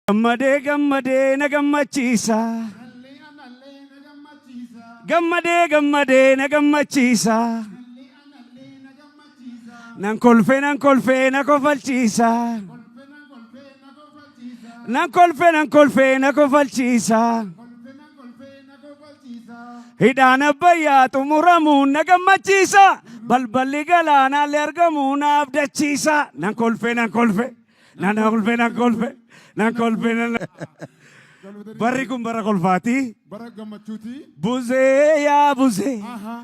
Gammadee gammadee na gammachiisa. Anallee anallee na gammachiisa. Gammadee gammadee na gammachiisa. Anallee anallee na gammachiisa. Nan kolfee nan kolfee na kofalchiisa. Kolfe nan kolfee na kofalchiisa. Nan kolfee nan kolfee na kofalchiisa. Kolfe nan kolfee na kofalchiisa. Hidhaan abbayyaa xumuramuun na gammachiisa. Balballi galaanaallee argamuu na abdachiisa. Nan kolfee nan kolfee. Nan kolfee nan kolfee. Nan kolfee nan. Barri kun bara kolfaati. Bara gammachuuti. Buzee yaa buzee.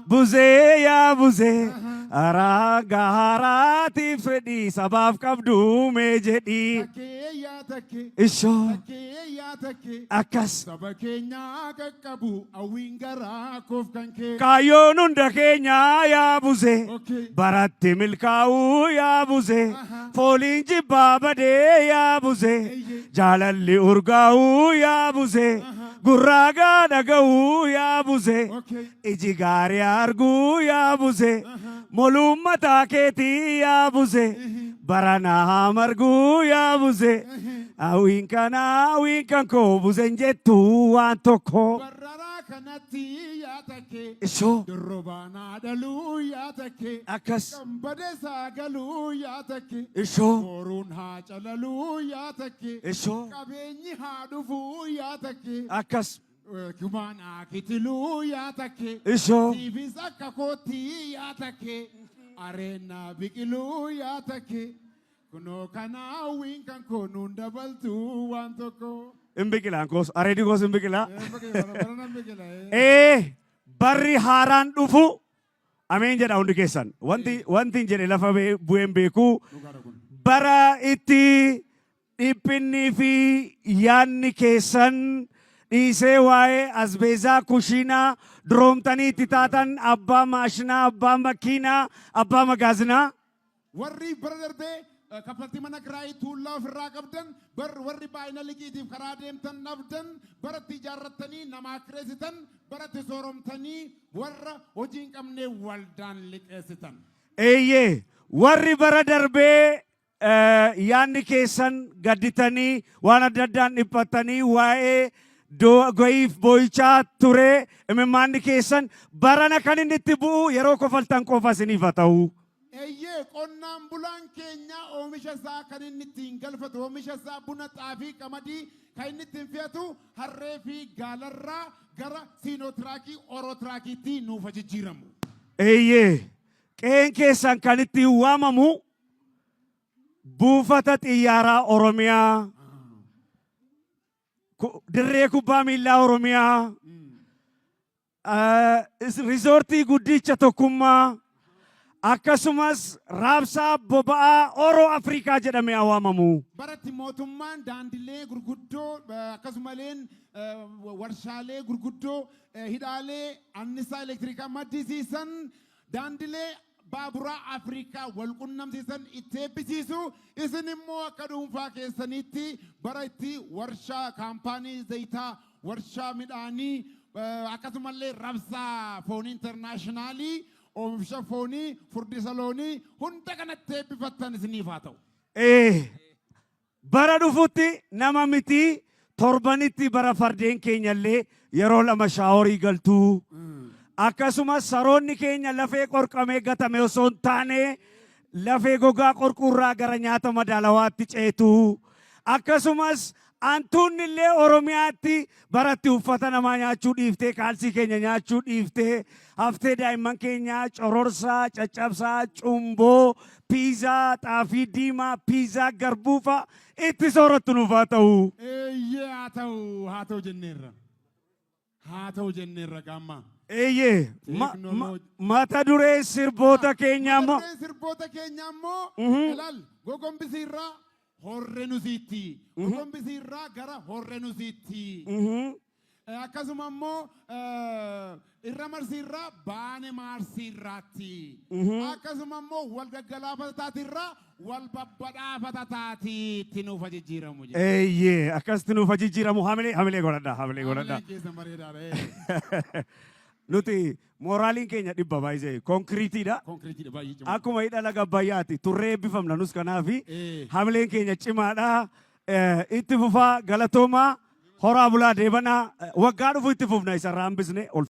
Buzee yaa buzee. Araa haaraatiif fedhii sabaaf qabdu mee jedhii. Takkee yaa takkee. Ishoo Takkee yaa takkee. akkas. Saba keenyaa qaqqabu hawwiin garaa koof kan kee. Kaayyoon hunda keenyaa yaa buzee. Okay. Baratti milkaa'uu yaa buzee. Fooliin jibbaa badee yaa buzee. Eeyyee. Jaalalli urgaa'uu yaa buzee. Gurraagaa dhaga'uu yaa buzee. Okay. Iji gaarii arguu yaa buzee. Moluun mataa keetii yaa buzee. Baranaa marguu yaa buzee. Hawwiin kanaa hawwiin kan koo buzeen jettu waan tokko. Barraraa kanatti yaa takkee. Ishoo Dorrobaanaa dhaluu yaa takkee. akkas. Kan badesaa galuu yaa takkee. Ishoo Boruun haa calaluu yaa takkee. ishoo Qabeenyi haa dhufuu yaa takkee. akkas. Kumaan haa kitiluu yaa takkee. Ishoo Siifis akka kootti yaa takkee. Areennaa biqiluu yaa takkee. Kunoo kana hawwiin kan koo nuun dabaltuu waan tokko. Hin biqilaan koos areedi koos hin biqilaa. Bara biqila. Ee barri haaraan dhufu ameen jedha hundi keessan. Wanti hin jedhe lafa bu'een beeku. Dhugaadha kun. Bara itti dhiphinnii fi yaadni keessan dhiisee waa'ee asbeezaa kushiinaa duroomtanii itti taatan abbaa maashinaa, abbaa makiinaa, abbaa magaazinaa. Warri bara darbee kaffaltii mana kiraayii tuullaa ofirraa qabdan, warri baay'ina liqiitiif karaa deemtan dhabdan, baratti ijaarrattanii namaa kireessitan, baratti sooromtanii warra hojii hin qabne waldaan liqeessitan. Eeyyee, warri bara darbee yaadni keessan gadditanii waan adda addaan dhiphattanii waa'ee go'iif boo'ichaa ture imimmaanni keessan barana kan inni itti bu'u yeroo kofaltan qofa isiniif haa ta'u. Eeyyee, qonnaan bulaan keenya oomisha isaa kan inni ittiin galfatu, oomisha isaa buna, xaafii, qamadii kan inni ittiin fe'atu harree fi gaalarraa gara siinotiraakii orootiraakiitti nuuf jijjiiramu. Eeyyee, qe'een keessan kan ittiin waamamu buufata xiyyaaraa Oromiyaa, dirree kubbaa miillaa Oromiyaa, riizoortii guddicha tokkummaa, akkasumas raabsaa boba'aa Oroo Afrikaa jedhamee waamamu. Baratti mootummaan daandilee gurguddoo akkasumalleen warshaalee gurguddoo, hidhaalee annisaa elektirikaa maddisiisan, daandilee baaburaa Afrikaa wal qunnamsiisan itti eebbisiisu, isin immoo akka dhuunfaa keessaniitti bara itti warshaa kaampaanii zayitaa, warshaa midhaanii, akkasumallee rabsaa foonii internaashinaalii, oomisha foonii, furdisa loonii hunda kanatti eebbifattan isiniif haa ta'u. Bara dhufutti nama miti torbanitti bara fardeen keenyallee yeroo lama shaaworii galtuu. Akkasumas saroonni keenya lafee qorqamee gatame osoo hin taane lafee gogaa qorquurraa gara nyaata madaalawaatti ceetu. Akkasumas antuunni illee Oromiyaatti baratti uffata namaa nyaachuu dhiiftee, kaalsii keenya nyaachuu dhiiftee, haftee daa'imman keenyaa cororsaa, caccabsaa, cumboo, piizaa, xaafii diimaa, piizaa garbuu fa'a itti soorattu nuuf haa ta'u. Eeyyee, haa ta'u, haa ta'u jenneerra. Haa ta'u jenneerra gaamma. Eeyyee, mata duree sirboota keenyaa immoo Mata dureen sirboota keenyaa immoo ilaal, gogombisiirraa horre nusiitti. Gogombisiirraa gara horre nusiitti. Akkasuma immoo irra marsiirraa baane maarsiirraatti. Akkasuma immoo wal gaggalaafata wal babbadhaafata taatiitti nuuf jijjiiramu jedha. Eeyyee, akkasitti nuuf jijjiiramu. Hamilee hamilee godhadhaa, hamilee godhadhaa. Hamileen keessan bareedaadha. Nuti mooraaliin keenya 100 baay'isee konkiriitiidha. Konkiriitiidha, baay'ee cimaa. Akkuma hidha laga Abbayyaati turree eebbifamna nus, kanaafi Eh. hamileen keenya cimaadha. Itti fufaa, galatoomaa, horaa bulaa, deebanaa. Waggaa dhufu itti fufna, isarraa hambisne.